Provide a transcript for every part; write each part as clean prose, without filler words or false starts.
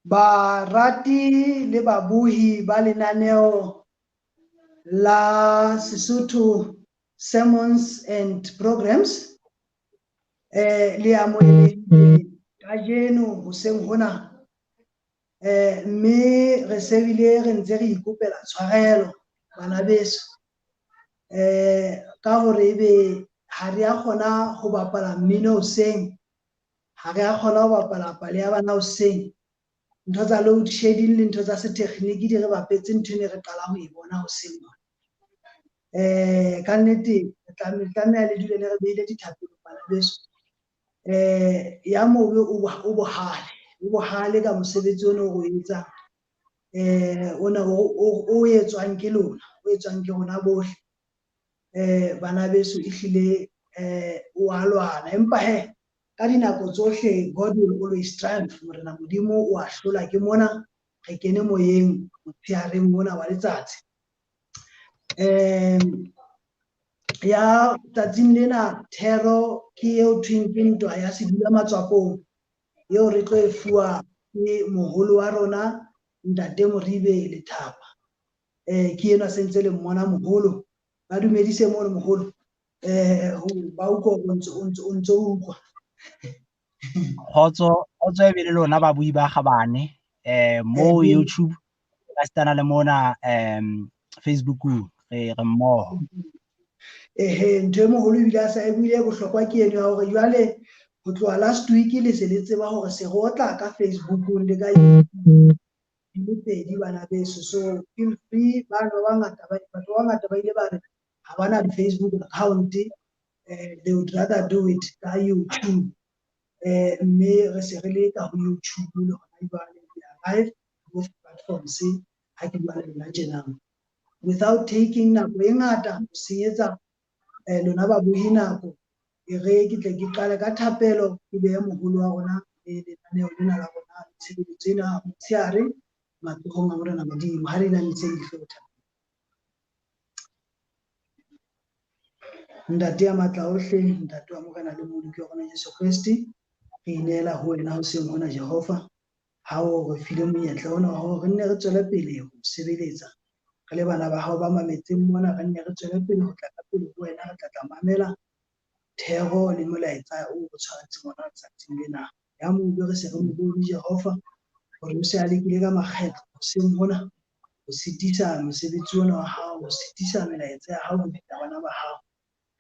Barati le babohi ba lenaneo la Sesotho Sermons and Programs le amohelehile kajeno hoseng hona, mme re se bile re ntse re ikopela tshwarelo bana beso, ka hore ebe ha re a kgona ho bapala mmino hoseng, ha re a kgona ho bapala pale ya bana hoseng. Ntho tsa load shedding le ntho tsa setekgniki di re bapetse ntho e ne re qala ho e bona hoseng mona. Ka nnete re tlameha le dule le re behile dithapelo bana beso. Ya mobe o bohale, o bohale ka mosebetsi ona o re o etsang, ona o etswang ke lona, o etswang ke rona bohle. Bana beso, ehlile, o a lwana, empa he ka dinako tsohle God will always triumph. Morena Modimo o a hlola. Ke mona re kene moyeng motshehareng mona wa letsatsi. Ya tsatsing lena thero ke eo thweng ke ntwa ya sedula matswapong, eo re tlo e fuwa ke moholo wa rona Ntate Moribe Lethapa. Ke enwa sentse le mmona moholo. Ba dumedise mono moholo. Ba utlwa o ntso utlwa. Kgotso, kgotso e be le lona babui ba kgabane, mo YouTube ka sitana le mona, Facebook re mmoho. Ehe, ntho e moholo ebile a sa e buile bohlokwa ke eno ya hore jwale ho tloha last week le se le tseba hore se re otla ka Facebook le ka YouTube di le pedi bana beso. So feel free, bana ba bangata ba batho ba bangata ba ile ba re ha bana di-Facebook account, they would rather do it ka YouTube. Mme re se re le ka ho YouTube le hona jwale, we are live both platforms ha ke bua le lona tjena. Without taking nako e ngata ho senyetsa lona babohi nako, e re ke tle ke qale ka thapelo, ke behe moholo wa rona le lenaneo lena la rona le tshebeletso ena motshehare matsohong a Morena Modimo. Ha re inamiseng dihlooho thapelo. Ntate ya matla ohle, Ntate wa Morena le Mmoloki wa rona Jesu Kreste, re ineela ho wena hoseng hona Jehova, ha o re file monyetla ona wa hore re nne re tswele pele ho sebeletsa re le bana ba hao ba mametseng mona, re nne re tswele pele ho tla ka pele ho wena, re tla tla mamela thero le molaetsa o re tshwaretseng ona letsatsing lena. Ya mobe re se re mo bone Jehova hore o se a lekile ka makgetlo hoseng hona ho sitisa mosebetsi ona wa hao, ho sitisa melaetsa ya hao ho fihla bana ba hao.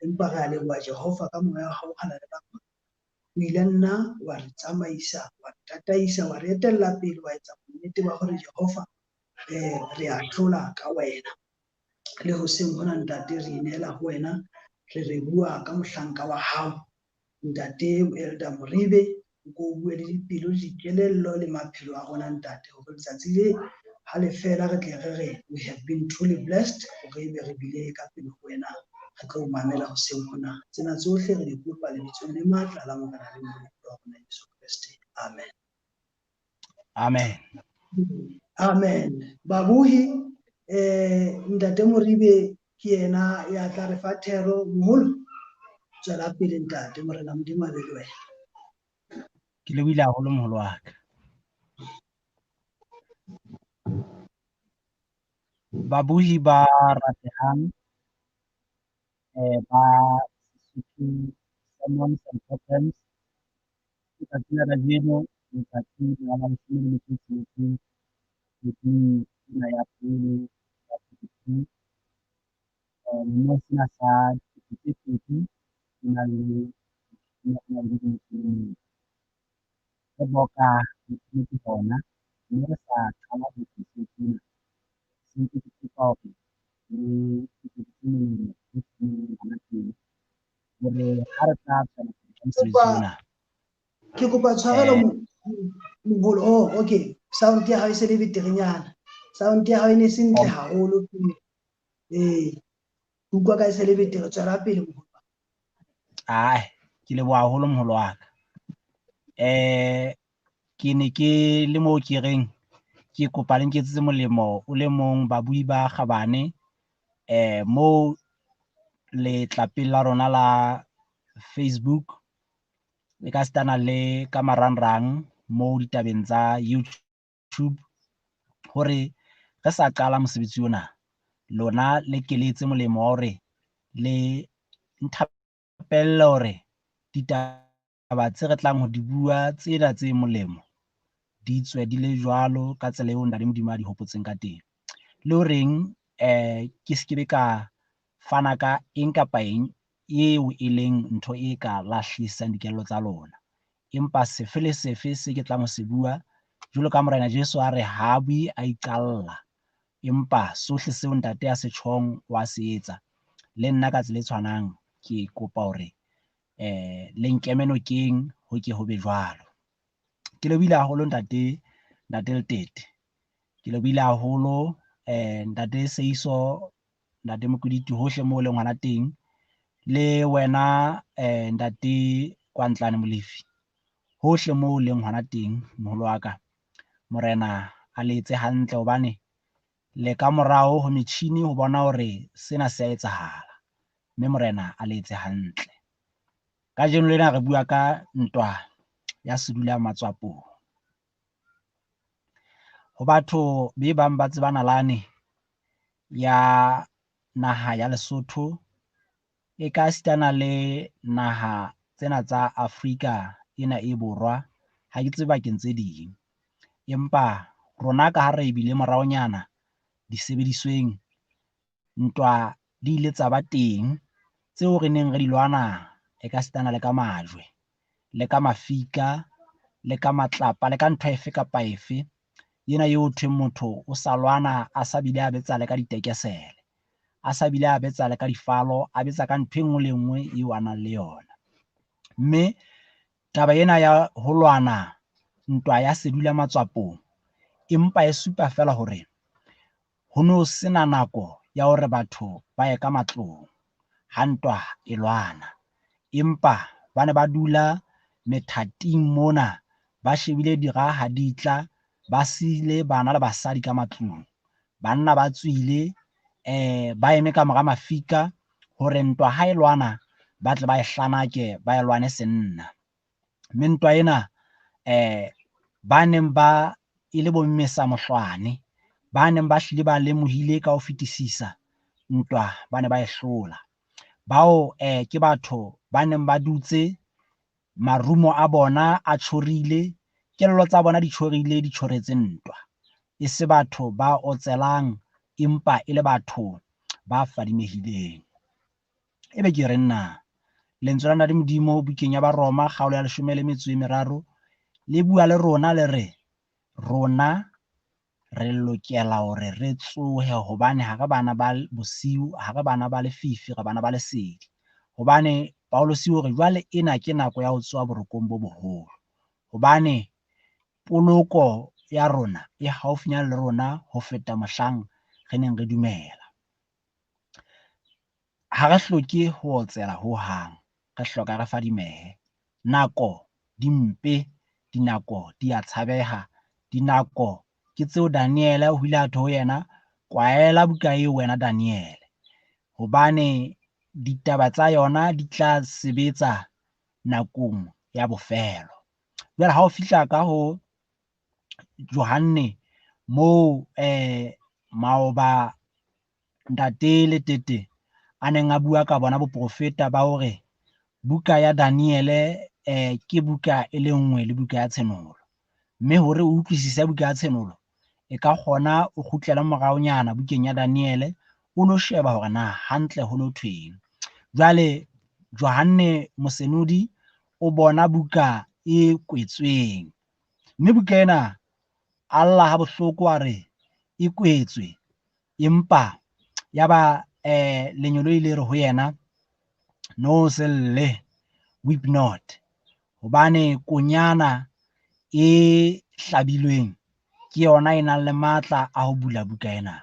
Empa re a leboha Jehova ka moya wa hao o halalelang, o ile nna wa re tsamaisa, wa re tataisa, wa re etella pele, wa etsa bonnete ba hore Jehova, re a hlola ka wena. Le hoseng hona Ntate re ineela ho wena, re re bua ka mohlanka wa hao Ntate Elder Moribe, o ko o bue le dipelo le dikelello le maphelo a rona Ntate, hore letsatsi le ha le fela re tle re re we have been truly blessed, hore ebe re bile ka pele ho wena, re tlo o mamela hoseng hona. Tsena tsohle re di kopa lebitsong le matla la Morena le Mmoloki wa rona Jesu Kreste. Amen. Amen. Amen. Babohi, Ntate Moribe ke yena ya tla re fa thero. Moholo, tswela pele Ntate, Morena Modimo a be le wena. Ke lebohile haholo moholo wa ka. Babohi ba ratehang, ba Sesotho Sermons and Programs, letsatsi la kajeno, letsatsi la leshome le metso e tsheletseng kgweding ena ya pele ya Phupjane, lemong sena sa dikete tse pedi di nang le mashome a mabedi le metso e mene. Re boka Modimo ke hona, mme re sa qala ho etsa mosebetsi ona, se ntse ke kopa hore le iketsetse molemo le fumaneng bana teng, hore ha re tla tswela pele ka mosebetsi ona. Ke kopa tshwarelo moholo. Oh, okay. Sound ya hao e se le beterenyana. Sound ya hao e ne e se ntle haholo. Utlwa ka e se le betere, tswela pele moholo. Ai, ke leboha haholo moholo wa ka. Ke ne ke le moo ke reng ke kopa le nketsetse molemo o le mong babui ba kgabane, moo letlapeng la rona la Facebook e ka sitana le ka marangrang moo ditabeng tsa YouTube. YouTube hore re sa qala mosebetsi ona, lona le ke le etse molemo wa hore le nthapelle hore ditaba tse re tlang ho di bua tsena tse molemo di tswe di le jwalo ka tsela eo Ntate Modimo a di hopotseng ka teng. Le horeng ke se ke be ka fana ka eng kapa eng eo e leng ntho e ka lahlehisang dikelello tsa lona. Empa sefe le sefe se ke tlang ho se bua, jwalo ka Morena Jesu a re ha a bue a iqalla, empa sohle seo Ntate a se tjhong wa se etsa. Le nna ka tsela e tshwanang ke kopa hore le nkeme nokeng ho ke ho be jwalo. Ke lebohile haholo ntate, ntate Letete. Ke lebohile haholo ntate Seiso, ntate Mokwiditi hohle moo leng hona teng. Le wena ntate Kwantlane Molefi, hohle moo leng hona teng moholo wa ka. Morena a le etse hantle hobane le ka morao ho metjhini ho bona hore sena se a etsahala, mme Morena a le etse hantle. Kajeno lena re bua ka ntwa ya sedula matswapong. Ho batho be bang ba tseba nalane ya naha ya Lesotho, e ka sitana le naha tsena tsa Afrika ena e borwa, ha ke tsebe bakeng tse ding. Empa rona ka ha re bile moraonyana disebedisweng, ntwa di ile tsa ba teng tseo re neng re di lwana e ka sitana le ka majwe, le ka mafika, le ka matlapa, le ka ntho efe kapa efe ena eo thweng motho o sa lwana a sa bile a betsa le ka ditekesele, a sa bile a betsa le ka difalo, a betsa ka ntho e nngwe le nngwe eo a nang le yona. Mme taba ena ya ho lwana ntwa ya sedula matswapong empa e supa feela hore ho no sena nako ya hore batho ba ye ka matlong ha ntwa e lwana, empa ba ne ba dula methating mona ba shebile dira ha di tla, ba siile bana le basadi ka matlung, banna ba tswile ba eme ka mora mafika hore ntwa ha e lwana ba tle ba e hlanake, ba e lwane senna. Mme ntwa ena ba neng ba e le bommesa mohlwane, ba neng ba hlile ba lemohile ka ho fetisisa ntwa, ba ne ba e hlola. Bao ke batho ba neng ba dutse marumo a bona a tjhorile, kelello tsa bona di tjhorile, di tjhoretse ntwa. E se batho ba otselang, empa e le batho ba fadimehileng. Ebe ke re nna lentswe la Ntate Modimo bukeng ya Baroma kgaolo ya 13 le bua le rona le re rona re lokela hore re tsohe hobane ha re bana ba bosiu, ha re bana ba lefifi, re bana ba lesedi. Hobane Paulus o re jwale ena ke nako ya ho tsoha borokong bo boholo, hobane poloko ya rona e haufinyana le rona ho feta mohlang re neng re dumela. Ha re hloke ho otsela hohang, re hloka re fadimehe. Nako di mpe, dinako di a tshabeha, dinako ke tseo Daniele ho ile a thwe ho yena, kwaela buka eo wena Daniele, hobane ditaba tsa yona di tla sebetsa nakong ya bofelo. Jwale ha o fihla ka ho Johanne moo maoba ntate Letete a neng a bua ka bona boprofeta ba hore buka ya Daniele ke buka e le nngwe le buka ya Tshenolo, mme hore o utlwisise buka ya Tshenolo e ka kgona o kgutlele moraonyana bukeng ya Daniele o lo sheba hore na hantle ho no thweng. Jwale Johanne Mosenodi o bona buka e kwetsweng, mme buka ena a lla ha bohloko a re e kwetswe, empa ya ba lengeloi le re ho yena no se lle, weep not, hobane konyana e hlabilweng ke yona e nang le matla a ho bula buka ena.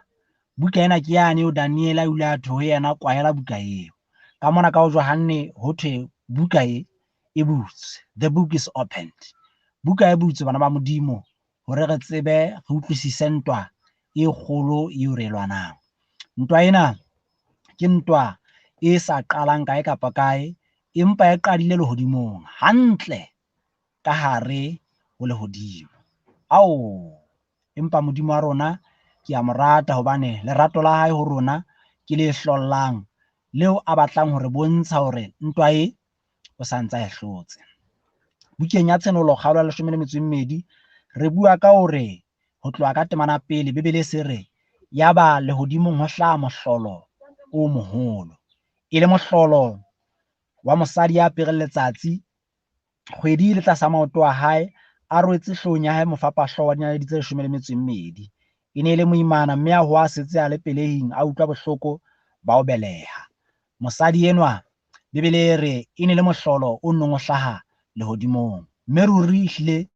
Buka ena ke yane eo Daniele a ile a thwe ho yena kwaela buka eo. Ka mona ka ho Johanne ho thwe buka e e butswe, the book is opened. Buka e butswe bana ba Modimo hore re tsebe re utlwisise ntwa e kgolo eo re e lwanang. Ntwa ena ke ntwa e sa qalang kae kapa kae, empa e qadile lehodimong hantle ka hare ho lehodimo. Ao! Empa Modimo wa rona ke a mo rata hobane lerato la hae ho rona ke le hlollang, leo a batlang hore bontsha hore ntwa e o sa ntsa e hlotse. Bukeng ya Tshenolo kgaolo ya 12 re bua ka hore ho tloha ka temana pele Bibele se re yaba lehodimong ho hlaha mohlolo o moholo, e le mohlolo wa mosadi ya apereng letsatsi, kgwedi le tlasa maoto a hae, a rwetse hloohong ya hae mofapahlooho wa dinaledi tse 12. E ne e le moimana mme a ho a setse a le pelehing, a utlwa bohloko ba ho beleha. Mosadi enwa Bibele e re e ne le mohlolo o neng o hlaha lehodimong, mme ruri ehlile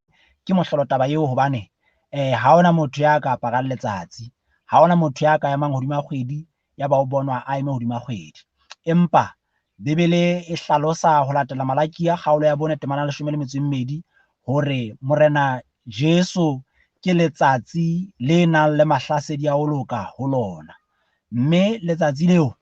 ke mohlolo taba eo hobane ha hona motho ya ka aparang letsatsi, ha hona motho ya ka emang hodima kgwedi ya ba o bonwa a eme hodima kgwedi. Empa Bibele e hlalosa ho latela Malakia kgaolo ya 4 temana 12 hore Morena Jesu ke letsatsi le nang le mahlasedi a ho loka ho lona, mme letsatsi leo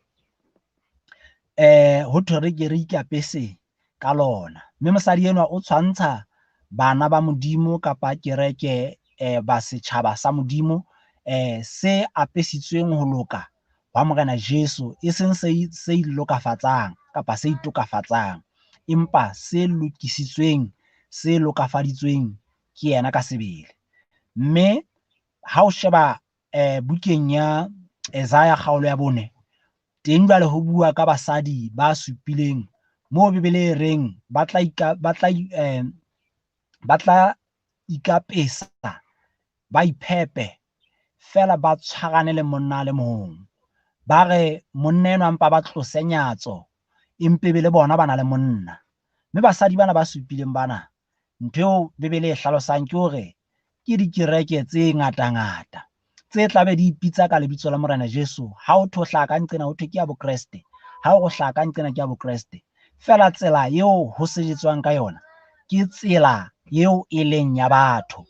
ho thwe re ke re ikapese ka lona. Mme mosadi enwa o tshwantsha bana ba Modimo kapa kereke ba setjhaba sa Modimo se apesitsweng ho loka wa Morena Jesu, e seng se ilokafatsang kapa se itokafatsang, empa se lokisitsweng, se lokafaditsweng ke yena ka sebele. Mme ha o sheba bukeng ya Isaiah kgaolo ya 4 teng jwale ho bua ka basadi ba supileng moo Bibele e reng ba tla ikapesa, ba iphepe fela ba tshwarane le monna le mong. Ba re monna enwa mpa ba tlose nyatso, empe be le bona ba na le monna. Mme basadi bana ba supileng bana, ntho eo Bibele e hlalosang ke hore ke dikereke tse ngatangata tse tlabe di ipitsa ka lebitso la Morena Jesu. Ha o thwe hlaha ka nqena ho thwe ke ya Bokreste, ha o hlaha ka nqena ke ya Bokreste. Fela tsela eo ho sejetswang ka yona ke tsela eo e leng ya batho,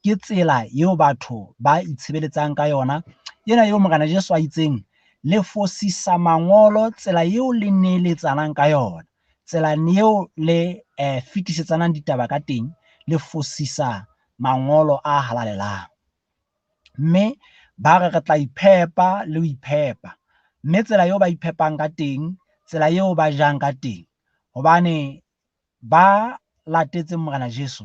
ke tsela eo batho ba itshebeletsang ka yona, ena eo Morena Jesu a itseng le fosisa mangolo, tsela eo le neeletsanang ka yona, tsela eo le fetisetsanang ditaba ka teng, le fosisa mangolo a halalelang. Mme ba re re tla iphepa le ho iphepa, mme tsela eo ba iphepang ka teng, tsela eo ba jang ka teng, hobane ba latetseng Morena Jesu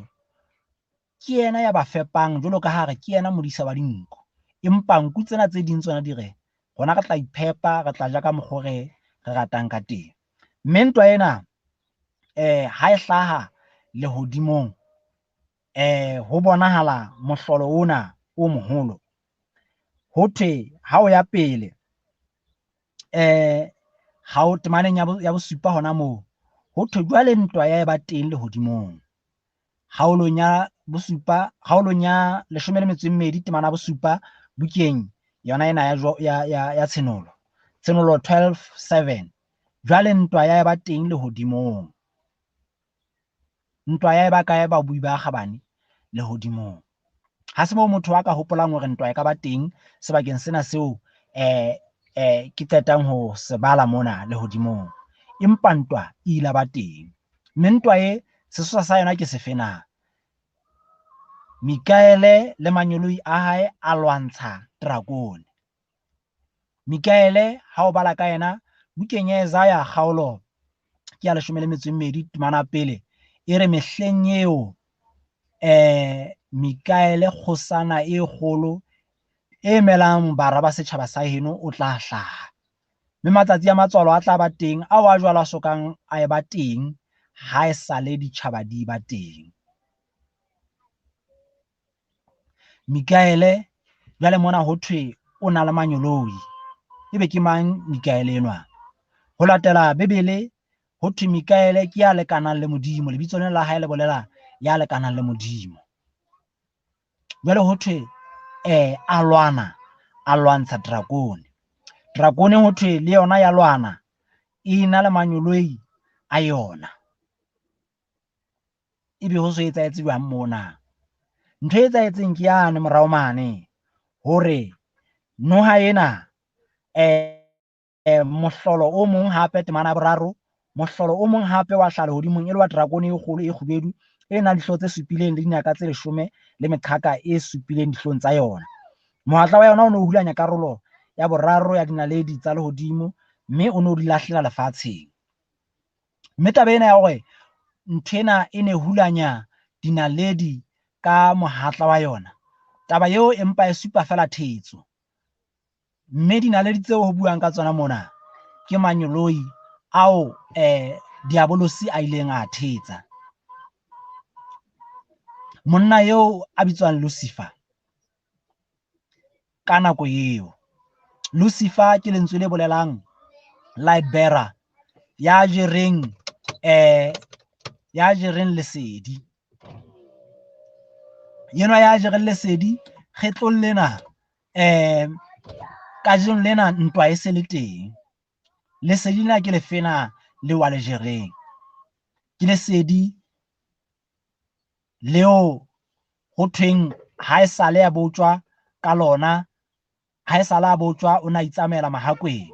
ke yena ya ba fepang, jwalo ka ha re ke yena modisa wa dinku. Empa nku tsena tse ding tsona di re rona re tla iphepa, re tla ja ka mokgwa re ratang ka teng. Mme ntwa ena ha e hlaha lehodimong ho bonahala mohlolo ona o moholo. Ho thwe ha o ya pele ha o temaneng ya bosupa hona moo, ho thwe jwale ntwa ya eba teng lehodimong. Kgaolong ya bosupa, kgaolong ya 12 temana bosupa bukeng yona ena ya Tshenolo, Tshenolo 12:7. Jwale ntwa ya eba teng lehodimong. Ntwa ya eba kae babui ba kgabane? Lehodimong. Ha se moo motho a ka hopolang hore ntwa e ka ba teng sebakeng sena seo ke qetang ho se bala mona lehodimong. Empa ntwa e ile ba teng. Mme ntwa e sesosa sa yona ke sefe na? Mikaele le manyoloi a hae a lwantsha drakone. Mikaele ha o bala ka yena bukeng ya Isaiah kgaolo ke ya 12 temana pele e re mehleng eo Mikaele kgosana e kgolo e emelang bara ba setjhaba sa heno o tla hlaha. Mme matsatsi a matswalo a tla ba teng ao a jwalo a sokang a eba teng ha e sale ditjhaba di ba teng. Mikaele jwale mona ho thwe o na le manyoloi. Ebe ke mang Mikaele enwa? Ho latela Bibele ho thwe Mikaele ke ya lekanang le Modimo, lebitso lena la hae le bolela ya lekanang le Modimo. Jwale ho thwe a lwana, a lwantsha drakone. Drakone ho thwe le yona ya lwana, e na le manyoloi a yona. Ebe ho so etsahetse jwang mona? Ntho e etsahetseng ke yane morao mane hore noha ena mohlolo o mong hape temana ya boraro, mohlolo o mong hape wa hlaha lehodimong e le wa drakone e kgolo e kgubedu e nang le dihlooho tse supileng le dinaka tse 10 le meqhaka e supileng dihloohong tsa yona. Mohatla wa yona o ne o hulanya karolo ya boraro ya dinaledi tsa lehodimo, mme o ne o di lahlela lefatsheng. Mme taba ena ya hore ntho ena e ne hulanya dinaledi ka mohatla wa yona, taba eo empa e supa fela thetso. Mme dinaledi tseo ho buang ka tsona mona ke manyoloi ao diabolosi a ileng a thetsa. Monna eo a bitswang Lucifer ka nako eo. Lucifer ke lentswe le bolelang light bearer, ya jereng lesedi. Yenwa ya jereng lesedi kgetlong lena, kajeno lena ntwa e se le teng. Lesedi lena ke lefena le wa le jereng. Ke lesedi leo ho thweng ha e sale ya botjwa ka lona, ha e sale a botjwa o na itsamaela mahakweng.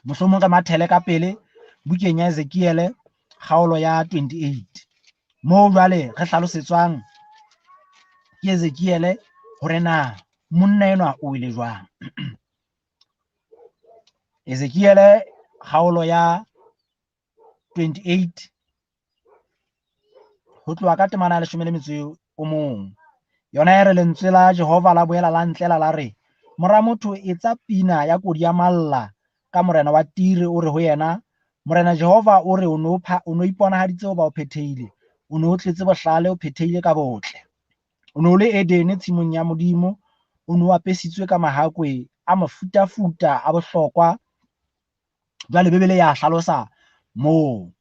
Mohlomong re mathele ka pele bukeng ya Ezekiele kgaolo ya 28, moo jwale re hlalosetswang ke Ezekiele hore na monna enwa o ile jwang. Ezekiele kgaolo ya 28 ho tloha ka temana ya 11. Yona e re lentswe la Jehova la boela la ntlela la re, mora motho, etsa pina ya kodi ya malla ka morena wa Tire, o re ho yena, Morena Jehova o re o no iponahaditse hoba o phethehile, o no tletse bohlale, o phethehile ka botle. O no le Edene tshimong ya Modimo, o no apesitswe ka mahakwe a mafutafuta a bohlokwa. Jwale Bibele ya hlalosa moo.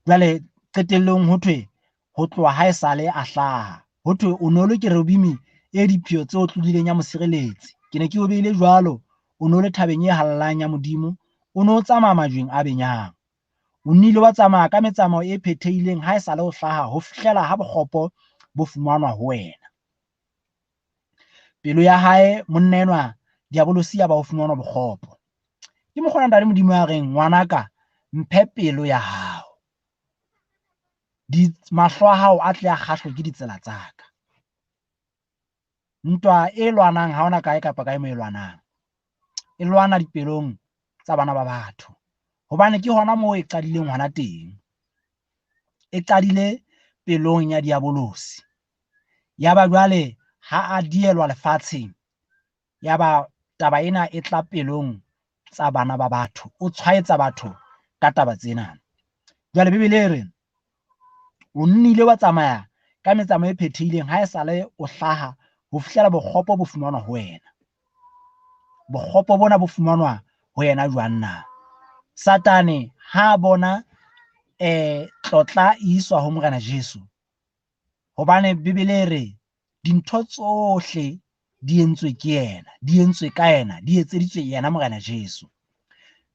Jwale qetellong ho thwe ho tloha ha esale a hlaha, ho thwe o no le kerubimi e diphio tse otlolileng ya mosireletsi. Ke ne ke o beile jwalo, o no le thabeng e hallang ya Modimo, o no tsamaya majweng a benyang. O nnile wa tsamaya ka metsamao e phethehileng ha esale o hlaha ho fihlela ha bokgopo bo fumanwa ho wena. Pelo ya hae monna enwa diabolosi ya ba ho fumanwa bokgopo. Ke mokgwa Ntate Modimo a reng, ngwanaka, mphe pelo ya hao. Mahlo a hao a tle a kgahlwe ke ditsela tsa ka. Ntwa e lwanang ha hona kae kapa kae mo e lwanang. E lwana dipelong tsa bana ba batho. Hobane ke hona moo e qadileng hona teng. E qadile pelong ya diabolosi. Ya ba jwale ha a dielwa lefatsheng, ya ba taba ena e tla pelong tsa bana ba batho. O tshwaetsa batho ka taba tsena. Jwale Bibele e re o nnile wa tsamaya ka metsamao e phethehileng ha esale o hlaha ho fihlela bokgopo bo fumanwa ho wena. Bokgopo bona bo fumanwa ho yena jwang na? Satane ha bona tlotla e iswa ho Morena Jesu, hobane Bibele e re dintho tsohle di entswe ke yena, di entswe ka yena, di etseditswe yena Morena Jesu.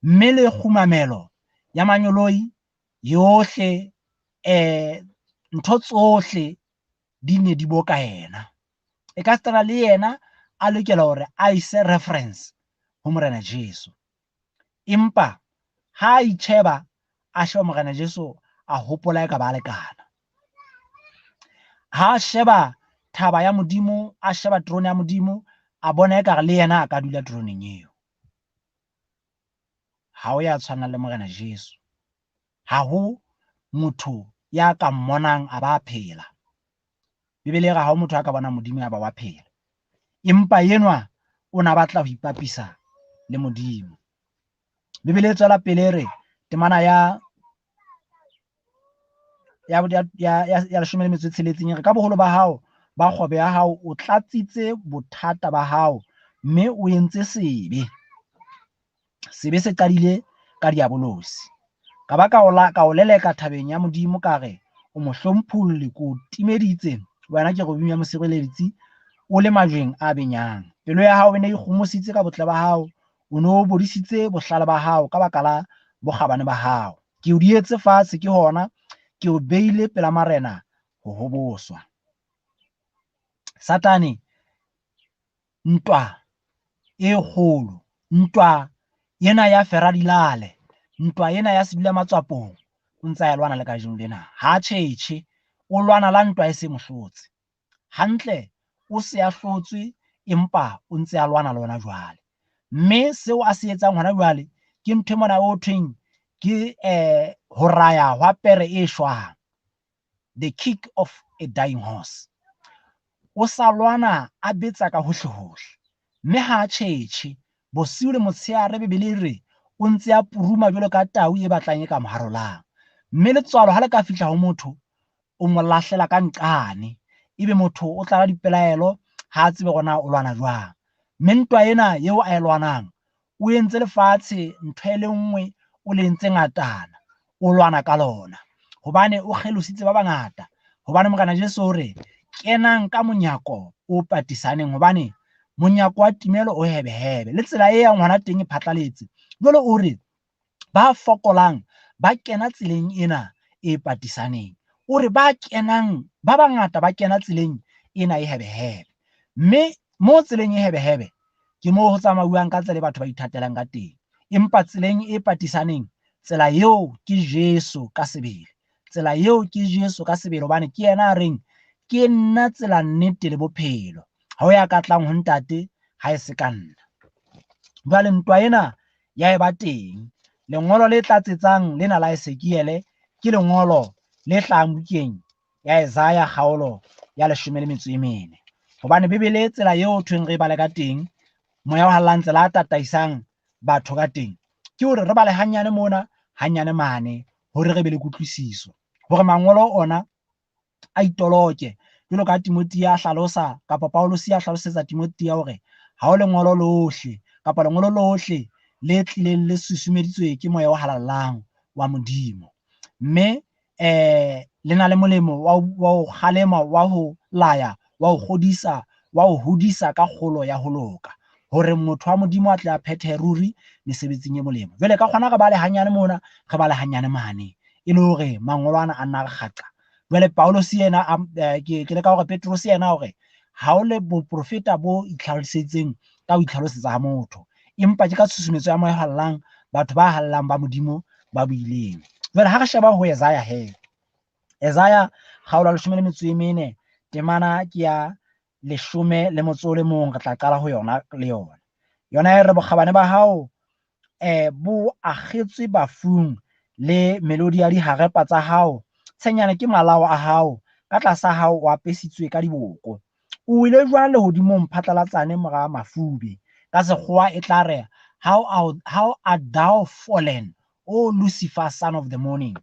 Mme le kgumamelo ya manyoloi yohle, ntho tsohle di ne di boka yena. E ka sitana le yena a lokela hore a ise reference ho Morena Jesu. Empa ha a itjheba, a sheba Morena Jesu, a hopola e ka ba lekana. Ha a sheba thaba ya Modimo, a sheba terone ya Modimo, a bona ekare le yena a ka dula teroneng eo. Ha o ya tshwana le Morena Jesu. Ha ho motho ya ka mmonang a ba phela. Bibele e re ha ho motho a ka bona Modimo ya ba wa phela. Empa enwa o na batla ho ipapisa le Modimo. Bibele e tswela pele e re temana ya 16 e re ka boholo ba hao ba kgwebo ya hao o tlatsitse bothata ba hao mme o entse sebe. Sebe se qadile ka diabolosi. Ka ba ka o leleka thabeng ya Modimo, ka re o mohlompholli, ke o timeditse wena kerubimi ya mosireletsi, o le majweng a benyang. Pelo ya hao e ne e ikgomositse ka botle ba hao, o no bodisitse bohlale ba hao ka baka la bokgabane ba hao. Ke o dietse fatshe ke hona, ke o beile pela marena ho hoboswa. Satane, ntwa e kgolo, ntwa ena ya Feradilale, ntwa ena ya sedula matswapong, o ntse a e lwana le kajeno lena. Ha tjhetjhe, o lwana la ntwa e se mohlotse. Hantle o se a hlotswe empa o ntse a lwana le ona jwale. Mme seo a se etsang hona jwale ke ntho mona o thweng ke ho raya hwa pere e shwang, the kick of a dying horse. O sa lwana a betsa ka hohle hohle, mme ha tjhetjhe bosiu le motshehare. Bibele e re o ntse a puruma jwalo ka tau e batlang e ka mo harolang. Mme letswalo ha le ka fihla ho motho, o mo lahlela ka nqane, ebe motho o tlala dipelaelo, ha a tsebe hore na o lwana jwang. Mme ntwa ena eo a e lwanang, o entse lefatshe ntho e le nngwe, o le entse ngatana, o lwana ka lona, hobane o kgelositse ba bangata. Hobane Morena Jesu o re, kenang ka monyako o patisaneng, hobane monyako wa timelo o hebehebe, le tsela e yang hona teng e phatlaletse. Jwale o re ba fokolang ba kena tseleng ena e patisaneng. O re ba kenang ba bangata ba kena tseleng ena e hebehebe. Mme mo tseleng e hebehebe ke moo ho tsamauwang ka tsela e batho ba ithatelang ka teng. Empa tseleng e patisaneng, tsela eo ke Jesu ka sebele. Tsela eo ke Jesu ka sebele, hobane ke yena a reng ke nna tsela, nnete le bophelo. Ha o ya ka tlang ho Ntate ha e se ka nna. Jwale ntwa ena ya eba teng. Lengolo le tlatsetsang lena la Ezekiele ke lengolo le hlahang bukeng ya Isaiah kgaolo ya 14. Hobane Bibele tsela eo thweng re bale ka teng, Moya o Halalelang tsela a tataisang batho ka teng, ke hore re bale hanyane mona, hanyane mane, hore re be le kutlwisiso, hore mangolo ona a itoloke. Jwalo ka Timothea a hlalosa, kapa Paulus a hlalosetsa Timothea hore ha o lengolo lohle, kapa lengolo lohle le tlileng le susumeditswe ke Moya o Halalelang wa Modimo, mme le na le molemo wa ho kgalema, wa ho laya, wa ho kgodisa, wa ho hodisa ka kgolo ya ho loka, hore motho wa Modimo a tle a phethe ruri mesebetsing e molemo. Jwale ka kgona re bale hanyane mona, re bale hanyane mane, e le hore mangolo ana a nna re kgaqa. Jwale Paulus yena, ke leka hore Petrus yena hore ha o le boprofeta bo itlhalosetseng ka ho itlhalosetsa ha motho, empa ke ka tshusumetso ya Moya o Halalelang, batho ba halalelang ba Modimo ba buileng. Jwale ha re sheba ho Isaiah he, Isaiah kgaolo ya 14, temana ke ya 11, re tla qala ho yona le yona. Yona e re bokgabane ba hao bo akgetswe bafung, le melodi ya diharepa tsa hao, tshenyane ke malao a hao, ka tlasa hao o apesitswe ka diboko. O wele jwang lehodimong phatlalatsane mora mafube? Ka sekgowa e tla re, how art thou fallen, O Lucifer, son of the morning?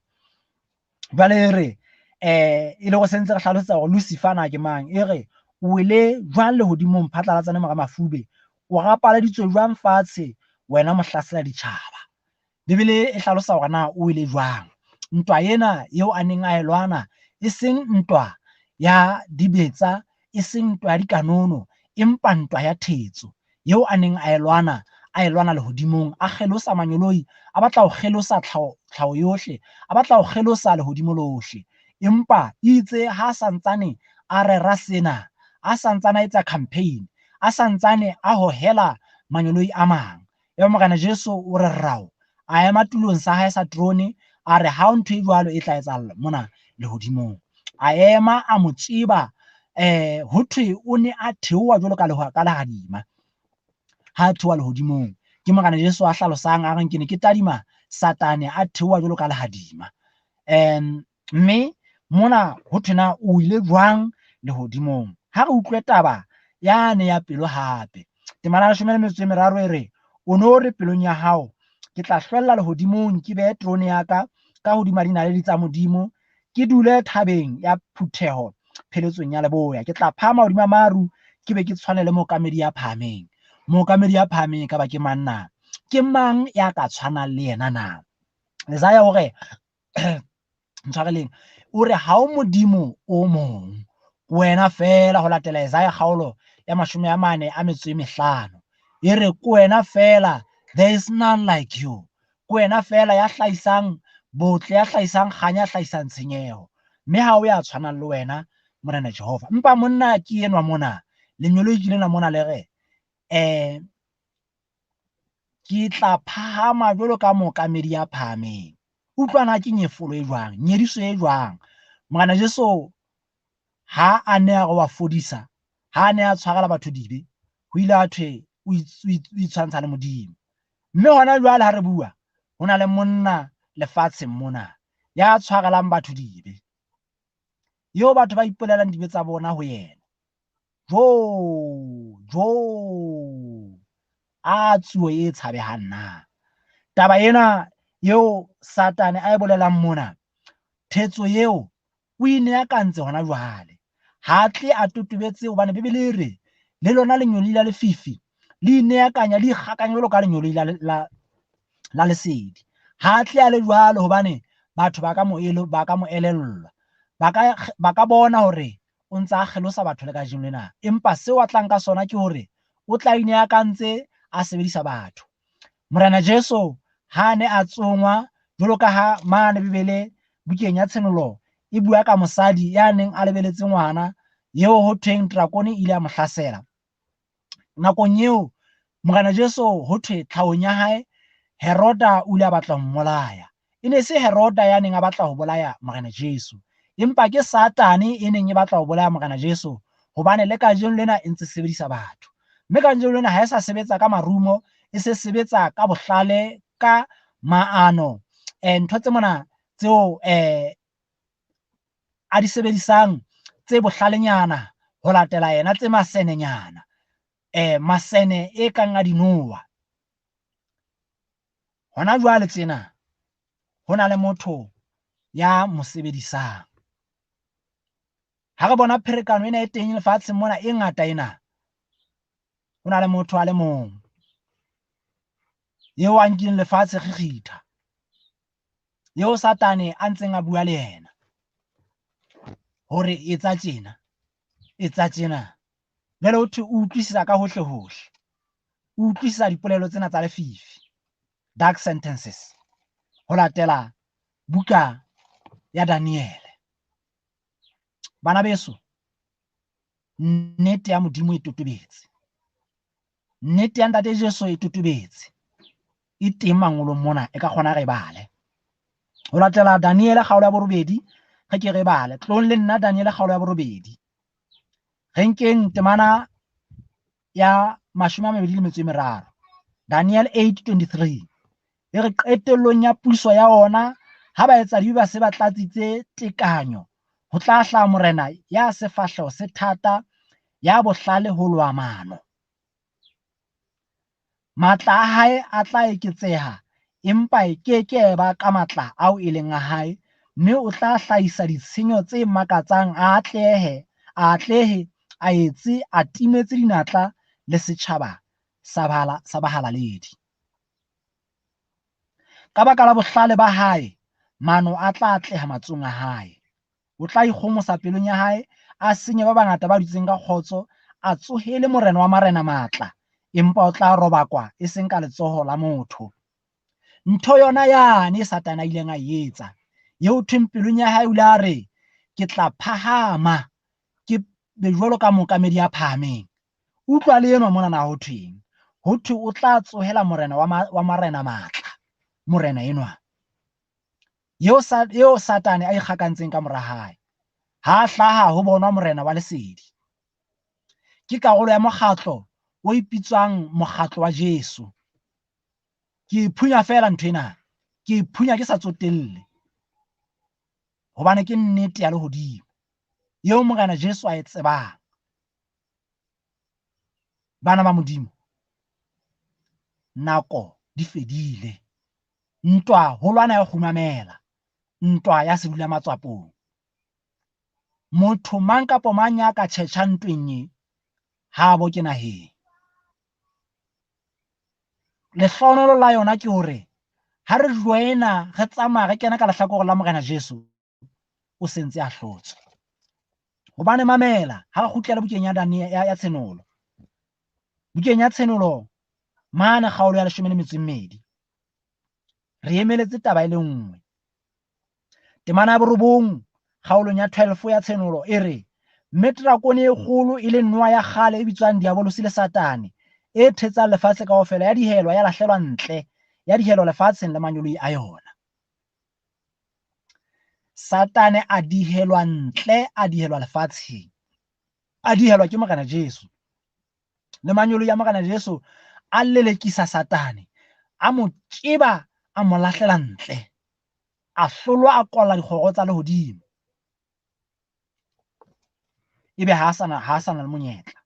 Jwale e re, e le go sentse re hlalosetsa hore Lucifer na ke mang. E re, o wele jwang lehodimong phatlalatsane mora mafube? O rapaladitswe jwang fatshe, wena mohlasela ditjhaba? Bibele e hlalosa hore na o wele jwang. Ntwa ena eo a neng a e lwana, e seng ntwa ya dibetsa, e seng ntwa ya dikanono, empa ntwa ya thetso eo a neng a e lwana, a e lwana lehodimong, a kgelosa manyoloi, a batla ho kgelosa tlhaho yohle, a batla ho kgelosa lehodimo lohle. Empa itse ha santsane a rera sena, a santsane a etsa campaign, a santsane a hohela manyoloi a mang, ebe Morena Jesu o re rao, a ema tulong sa hae sa trone, a re ha ntho e jwalo e tla etsahala mona lehodimong. A ema a mo tseba, ho thwe o ne a theoha jwalo ka lehadima ha theoha lehodimong. Ke Morena Jesu a hlalosang a reng ke ne ke tadima Satane a theoha jwalo ka lehadima. Mme mona ho thwe na o ile jwang lehodimong. Ha re utlwe taba yane ya pelo hape. Temana ya 13 e re, o no re pelong ya hao, ke tla hlwella lehodimong, ke behe terone ya ka ka hodima dinaledi tsa Modimo, ke dule thabeng ya phutheho pheletsong ya leboya. Ke tla phahama hodima maru, ke be ke tshwane le mookamedi ya phahameng. Mookamedi ya phahameng e ka ba ke mang na? Ke mang ya ka tshwanang le yena na? Isaiah o re, ntshwareleng, o re ha o Modimo o mong, wena feela, ho latela Isaiah kgaolo ya 45. E re ke wena fela, there is none like you. Ke wena fela ya hlahisang botle, ya hlahisang kganya, ya hlahisang tshenyeho. Mme ha o ya tshwanang le wena, Morena Jehova. Empa monna ke enwa mona, lengeloi ke lena mona le re, ke tla phahama jwalo ka mookamedi ya phahameng. Utlwana ke nyefolo e jwang, nyediso e jwang. Morena Jesu ha a ne a re wa fodisa, ha a ne a tshwarela batho dibe, ho ile ha thwe o itshwantsha le Modimo. Mme hona jwale ha re bua, ho na le monna lefatsheng mona ya tshwarelang batho dibe, eo batho ba ipolelang dibe tsa bona ho yena. Jo, jo, a tsuo e tshabehang na. Taba ena eo Satane a e bolelang mona, thetso eo o ineakantse hona jwale. Ha tle a totobetse hobane Bibele e re le lona lenyoloi la lefifi le ineakanya, le ikgakanya jwalo ka lenyoloi la lesedi. Ha tle a le jwalo hobane batho ba ka mo elellwa, ba ka bona hore o ntsa a kgelosa batho le kajeno lena. Empa seo a tlang ka sona ke hore o tla ineakantse a sebedisa batho. Morena Jesu ha ne a tsongwa jwalo ka ha mane Bibele bukeng ya Tshenolo e bua ka mosadi ya neng a lebeletse ngwana eo ho thweng drakone ile a mo hlasela. Nakong eo Morena Jesu ho thwe tlhahong ya hae Heroda o ile a batla ho mmolaya. E ne se Heroda ya neng a batla ho bolaya Morena Jesu, empa ke Satane e neng e batla ho bolaya Morena Jesu, hobane le kajeno lena e ntse sebedisa batho. Mme kajeno lena ha e sa sebetsa ka marumo, e se sebetsa ka bohlale, ka maano. Ntho tse mona tseo a di sebedisang tse bohlalenyana ho latela yena, tse masenenyana, masene e kang a dinowa. Hona jwale tsena ho na le motho ya mo sebedisang. Ha re bona pherekano ena e teng lefatsheng mona e ngata ena, ho na le motho a le mong eo a nkileng lefatshe kgikgitha, eo Satane a ntseng a bua le yena hore etsa tjena, etsa tjena. Jwale ho thwe o utlwisisa ka hohle hohle, o utlwisisa dipolelo tsena tsa lefifi, dark sentences, ho latela buka ya Daniele. Bana beso, nnete ya Modimo e totobetse, nnete ya Ntate Jesu e totobetse, e teng mangolong mona, e ka kgona re bale. Ho latela Daniele kgaolo ya 8, re ke re bale. Tlong le nna Daniele kgaolo ya 8. Re nkeng temana ya 23. Daniel 8:23. E re qetellong ya puso ya ona, ha baetsadibe ba se ba tlatsitse tekanyo, ho tla hlaha morena ya sefahleho se thata, ya bohlale ho loha mano. Matla a hae a tla eketseha, empa e ke ke ba ka matla ao e leng a hae, mme o tla hlahisa ditshenyo tse makatsang, a atlehe, a etse, a timetse dinatla le setjhaba sa bahalaledi. Ka baka la bohlale ba hae, mano a tla atleha matsohong a hae. O tla ikgomosa pelong ya hae, a senye ba bangata ba dutseng ka kgotso, a tsohele morena wa marena matla, empa o tla robakwa e seng ka letsoho la motho. Ntho yona yane Satane a ileng a etsa, eo thweng pelong ya hae o ile a re, ke tla phahama, ke be jwalo ka mookamedi ya phahameng. Utlwa le enwa mona na ho thweng? Ho thwe o tla tsohela morena wa marena matla, morena enwa eo Satane a ikgakantseng ka mora hae. Ha hlaha ho bonwa morena wa lesedi. Ke karolo ya mokgatlo o ipitswang mokgatlo wa Jesu. Ke phunya fela ntho ena, ke phunya ke sa tsotelle, hobane ke nnete ya lehodimo eo Morena Jesu a e tsebang. Bana ba Modimo, nako di fedile. Ntwa ho lwana ya kgumamela, ntwa ya sedula matswapong. Motho mang kapa mang ya ka tjhetjha ntweng e, ha bo ke naheng. Lehlohonolo la yona ke hore ha re joina, re tsamaya re kena ka lehlakoreng la Morena Jesu, o sentse a hlotswe. Hobane mamela, ha re kgutlela bukeng ya Daniel ya Tshenolo. Bukeng ya Tshenolo mane kgaolo ya 12. Re emeletse taba e le nngwe. Temana ya 9 kgaolong ya 12 ya Tshenolo e re, mme drakone e kgolo e le noha ya kgale e bitswang Diabolosi le Satane, e thetsang lefatshe kaofela, ya dihelwa, ya lahlelwa ntle, ya dihelwa lefatsheng le manyoloi a yona. Satane a dihelwa ntle, a dihelwa lefatsheng, a dihelwa ke Morena Jesu. Le manyolo ya Morena Jesu a lelekisa Satane, a mo keba, a mo lahlela ntle, a hlolwa, a kolla dikgoro tsa lehodimo. Ebe ha sana le monyetla.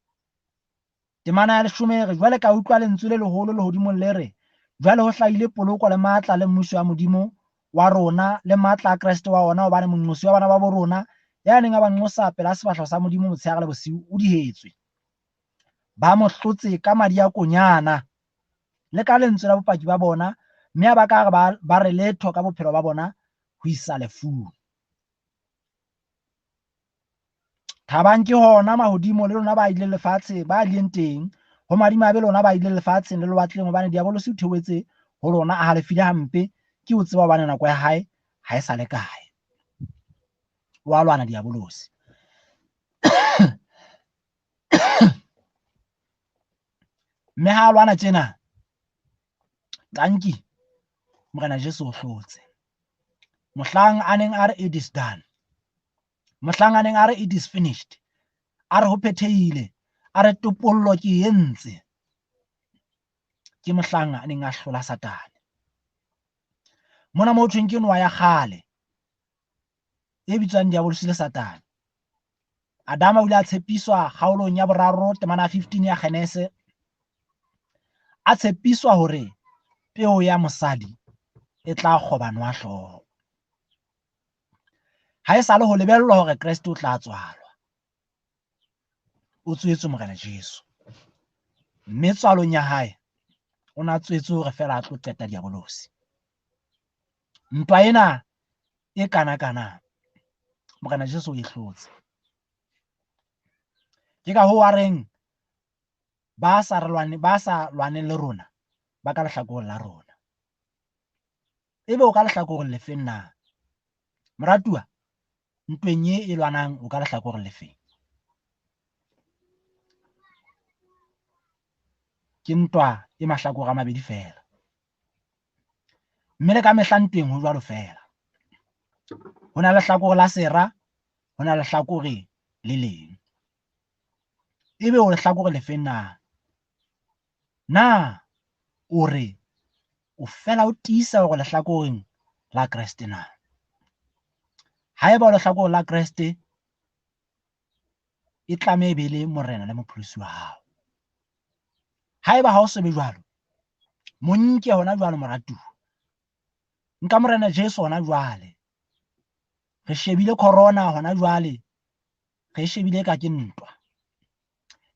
Temana ya 10 re jwale ka utlwa lentswe le leholo lehodimong le re, jwale ho hlahile poloko le matla le mmuso wa Modimo wa rona le matla a Kreste wa ona, hobane monqosi wa bana ba bo rona ya neng a ba nqosa pela sefahleho sa Modimo motshehare le bosiu o dihetswe. Ba mo hlotse ka madi a konyana le ka lentswe la bopaki ba bona, mme ha ba ka re ba re letho ka bophelo ba bona ho isa lefung. Thabang ke hona mahodimo le lona ba ileng lefatshe, ba ileng teng, ho madimabe lona ba ileng lefatsheng le lewatleng, hobane diabolosi o theohetse ho lona a halefile hampe, ke o tseba hobane nako ya hae ha e sa le kae. Wa lwana diabolosi. Mme ha lwana tjena, tanki Morena Jesu o hlotse. Mohlang a neng a re it is done, mohlang a neng a re it is finished, a re ho phethehile, a re topollo ke entse, ke mohlang a neng a hlola Satane. Mona mo thweng ke noha ya kgale e bitswang diabolosi le Satane. Adama o ile a tshepiswa kgaolong ya 3 temana ya 15 ya Genese, a tshepiswa hore peo ya mosadi e tla kgoba noha hlooho. Ha e sale ho lebellwa hore Kreste o tla tswalwa. O tswetswe Morena Jesu. Mme tswalong ya hae o na tswetswe hore feela a tlo qeta diabolosi. Ntwa ena e kana kana Morena Jesu o e hlotse. Ke ka hoo a reng ba sa lwaneng le rona ba ka lehlakoreng la rona. Ebe o ka lehlakoreng lefeng na? Moratuwa, ntweng e e lwanang o ka lehlakoreng lefeng? Ke ntwa e mahlakore a mabedi feela. Mme le ka mehla ntweng ho jwalo feela. Ho na le lehlakore la sera, ho na le lehlakore le leng. Ebe o lehlakore lefeng na? Na o re o fela o tiisa hore lehlakoreng la Kreste na? Haeba o lehlakoreng la Kreste, e tlameha e be le Morena le Mopholosi wa hao. Haeba ha o so be jwalo, mo nke hona jwale moratuwa. Nka Morena Jesu hona jwale. Re shebile corona hona jwale, re shebile ka ke ntwa.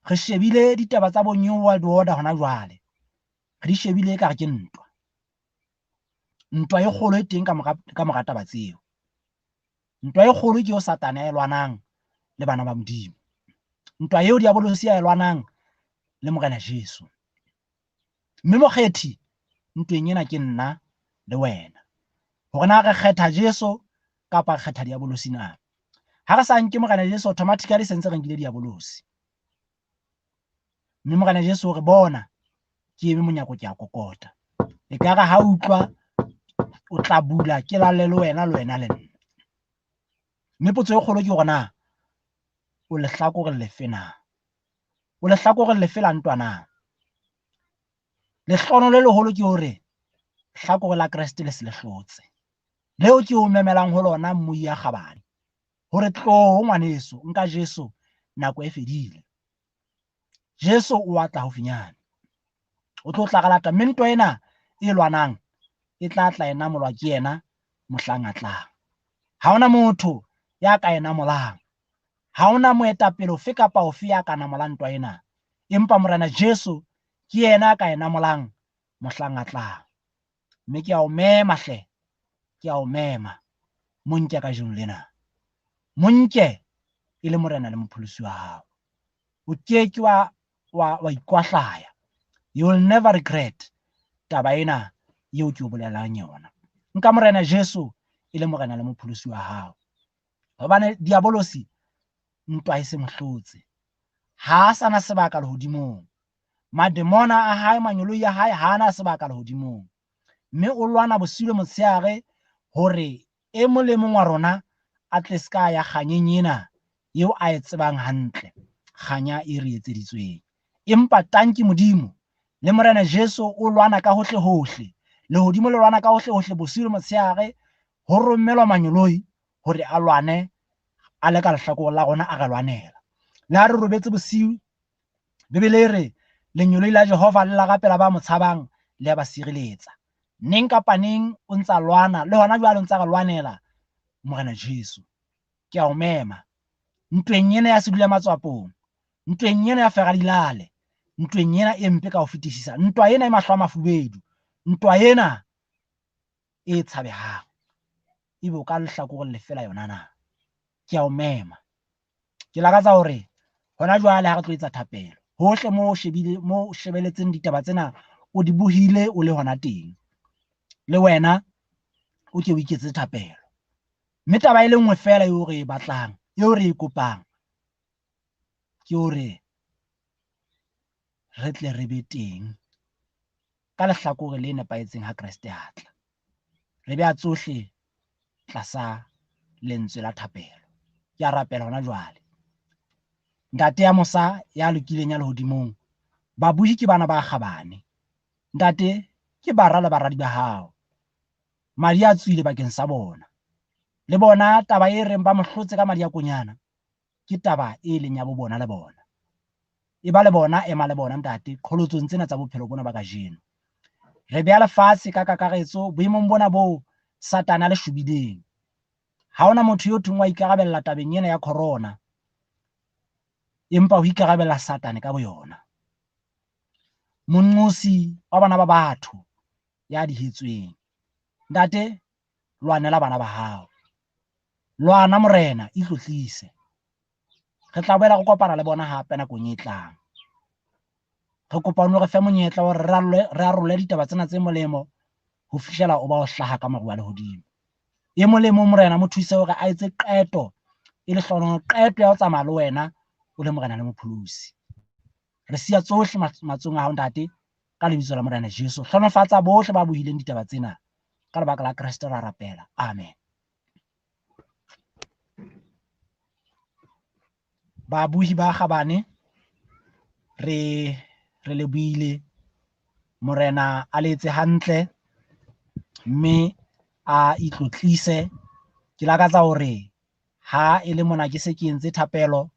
Re shebile ditaba tsa bo New World Order hona jwale, re di shebile ka ke ntwa. Ntwa e kgolo e teng ka mora taba tseo. Ntwa e kgolo ke eo Satane a e lwanang le bana ba Modimo. Ntwa eo diabolosi a e lwanang le Morena Jesu. Mme mokgethi ntweng ena ke nna le wena. Hore na re kgetha Jesu kapa re kgetha diabolosi na? Ha re sa nke Morena Jesu, automatically se ntse re nkile diabolosi. Mme Morena Jesu o re bona ke eme monyako ke a kokota. Ekare ha utlwa o tla bula ke lalle le wena le wena le nna. Mme potso e kgolo ke hore na o lehlakoreng lefe na? O lehlakoreng lefe la ntwa na? Lehlono le leholo ke hore hlakore la Kreste le se le hlotse. Leo ke o memelang ho lona mmui ya kgabane. Hore tloho ngwaneso, nka Jesu nako e fedile. Jesu o a tla haufinyane. O tlo tla re lata, mme ntwa ena e lwanang e tla tla e namolwa ke yena mohlang a tlang. Ha hona motho ya ka e namolang. Ha hona moetapele ofe kapa ofe ya ka namolang ntwa ena. Empa Morena Jesu ke yena a ka e namolang mohlang a tlang. Mme ke a o mema hle, ke a o mema. Mo nke kajeno lena. Mo nke e le Morena le Mopholosi wa hao. O ke ke wa ikwahlaya. You will never regret taba ena eo ke o bolelang yona. Nka Morena Jesu e le Morena le Mopholosi wa hao. Hobane diabolosi ntwa e se mohlotse. Ha a sana sebaka lehodimong. Mademona a hae, manyoloi a hae ha ana sebaka lehodimong. Mme o lwana bosiu le motshehare hore e mong le mong wa rona a tle se ka ya kganyeng ena eo a e tsebang hantle, kganya e re etseditsweng. Empa tanki Modimo le Morena Jesu o lwana ka hohle hohle, lehodimo le lwana ka hohle hohle bosiu le motshehare, ho romelwa manyoloi hore a lwane a le ka lehlakoreng la rona, a re lwanela. Le ha re robetse bosiu, Bibele e re lenyoloi la Jehova le la rapela ba mo tshabang le ya ba sireletsa. Neng kapa neng o ntsa lwana, le hona jwale o ntsa re lwanela Morena Jesu. Ke a o mema ntweng ena ya sedula matswapong, ntweng ena ya feradilale, ntweng ena e mpe ka ho fetisisa, ntwa ena e mahlo a mafubedu, ntwa ena e tshabehang, ebe o ka lehlakoreng lefe la yona na? Ke a o mema. Ke lakatsa hore hona jwale ha re tlo etsa thapelo, hohle mo o shebile, mo o shebeletseng ditaba tsena, o di bohile o le hona teng, le wena o ke o iketse thapelo. Mme taba e le nngwe feela eo re e batlang, eo re e kopang, ke hore re tle re be teng ka lehlakore le nepahetseng ha Kreste a tla. Re beha tsohle tlasa lentswe la thapelo. Ke a rapela hona jwale. Ntate ya mosa ya lokileng ya lehodimong, babuhi ke bana ba kgabane. Ntate, ke bara le baradi ba hao. Madi a tswile bakeng sa bona. Le bona taba e reng ba mo hlotse ka madi a konyana, ke taba e leng ya bo bona le bona. E ba le bona, ema le bona ntate, qholotsong tsena tsa bophelo bona ba kajeno. Re beha lefatshe ka kakaretso boemong bona bo Satane a le shubileng. Ha hona motho yo thong wa ikarabella tabeng ena ya corona, empa ho ikarabella Satane ka boyona. Monqosi wa bana ba batho ya dihetsweng. Ntate, lwanela bana ba hao. Lwana Morena, itlotlise. Re tla boela re kopana le bona hape nakong e tlang. Re kopa o re fe monyetla hore re arole ditaba tsena tse molemo ho fihlela o ba o hlaha ka maru a lehodimo. E molemo Morena mo thuse hore a etse qeto e le hlohonolofatso, qeto ya ho tsamaya le wena o le Morena le Mopholosi. Re siya tsohle matsohong a hao ntate, ka lebitso la Morena Jesu. Hlohonolofatsa bohle ba buileng ditaba tsena. Ka lebaka la Kreste ra rapela. Amen. Babuhi ba kgabane, re le buile. Morena a le etse hantle mme a itlotlise. Ke lakatsa hore ha e le mona ke se ke entse thapelo,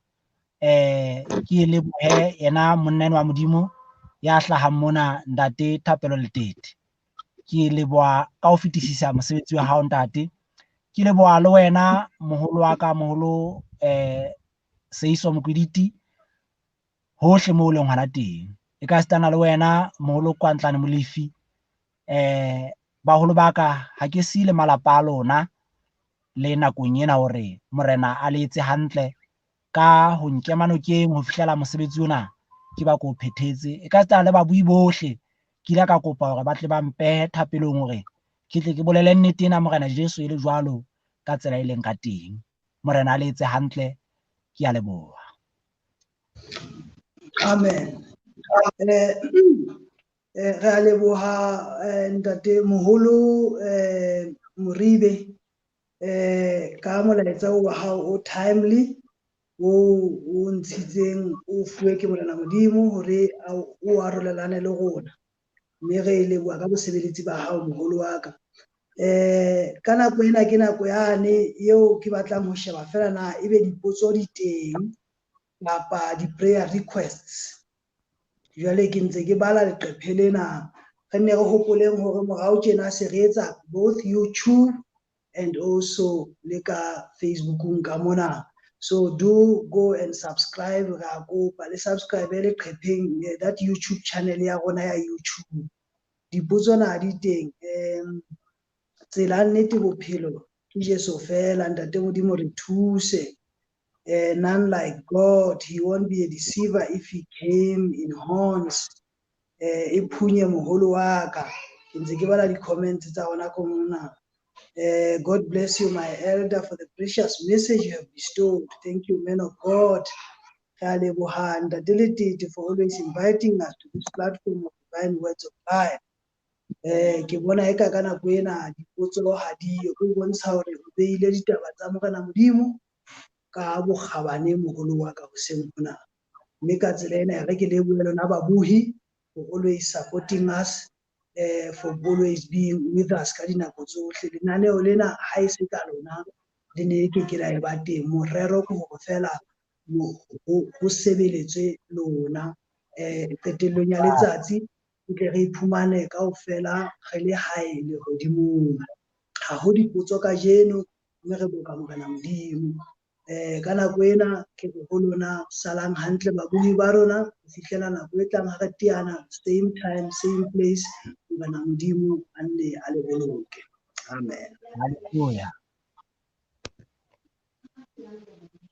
ke lebohe yena monna enwa wa Modimo ya hlahang mona, ntate Thapelo Letete. Ke leboha ka ho fetisisa mosebetsi wa hao ntate. Ke leboha le wena moholo wa ka, moholo Seiso Mokwiditi, hohle moo o leng hona teng. E ka sitana le wena moholo Kwantlane Molefi. Baholo ba ka, ha ke siile malapa a lona le nakong ena hore Morena a le etse hantle ka ho nkema nokeng ho fihlela mosebetsi ona ke ba ko phethetse. E ka sitana le babui bohle, ke ile ka kopa hore ba tle ba mpehe thapelong hore ke tle ke bolele nnete ena Morena Jesu e le jwalo ka tsela e leng ka teng. Morena a le etse hantle, ke a leboha. Amen. Re a leboha ntate moholo Moribe ka molaetsa wa hao o timely o ntshitseng o fuwe ke Morena Modimo hore o arolelane le rona. Mme re leboha ka bosebeletsi ba hao moholo wa ka. Ka nako ena ke nako yane eo ke batlang ho sheba fela na ebe dipotso di teng kapa di-prayer requests. Jwale ke ntse ke bala leqephe lena, re nne re hopoleng hore morao tjena se re etsa both YouTube and also le ka Facebookung ka mona. So do go and subscribe, re a kopa le subscribe leqepheng that YouTube channel ya rona ya YouTube. Dipotso na di teng, tsela nnete bophelo ke Jesu fela, ntate Modimo re thuse. None like God, he won't be a deceiver if he came in horns. E phunye moholo wa ka. Ke ntse ke bala di-comments tsa rona ko mona. God bless you, my elder, for the precious message you have bestowed. Thank you, man of God. Re a leboha ntate Letete for always inviting us to this platform of divine words of life. Ke bona eka ka nako ena dipotso ha diyo, ho bontsha hore o beile ditaba tsa Morena Modimo ka bokgabane moholo wa ka hoseng hona. Mme ka tsela ena e re ke lebohe lona babohi for always supporting us, for always being with us ka dinako tsohle. Lenaneo lena ha e se ka lona le ne ke ke la e ba teng. Morero ke hore feela ho sebeletswe lona. Qetellong ya letsatsi re tle re iphumane kaofela re le hae lehodimong. Ha ho dipotso kajeno, mme re boka Morena Modimo. Ka nako ena ke re ho lona salang hantle babohi ba rona ho fihlela nako e tlang ha re teana, same time, same place. Morena Modimo a nne a le boloke. Amen. Hallelujah.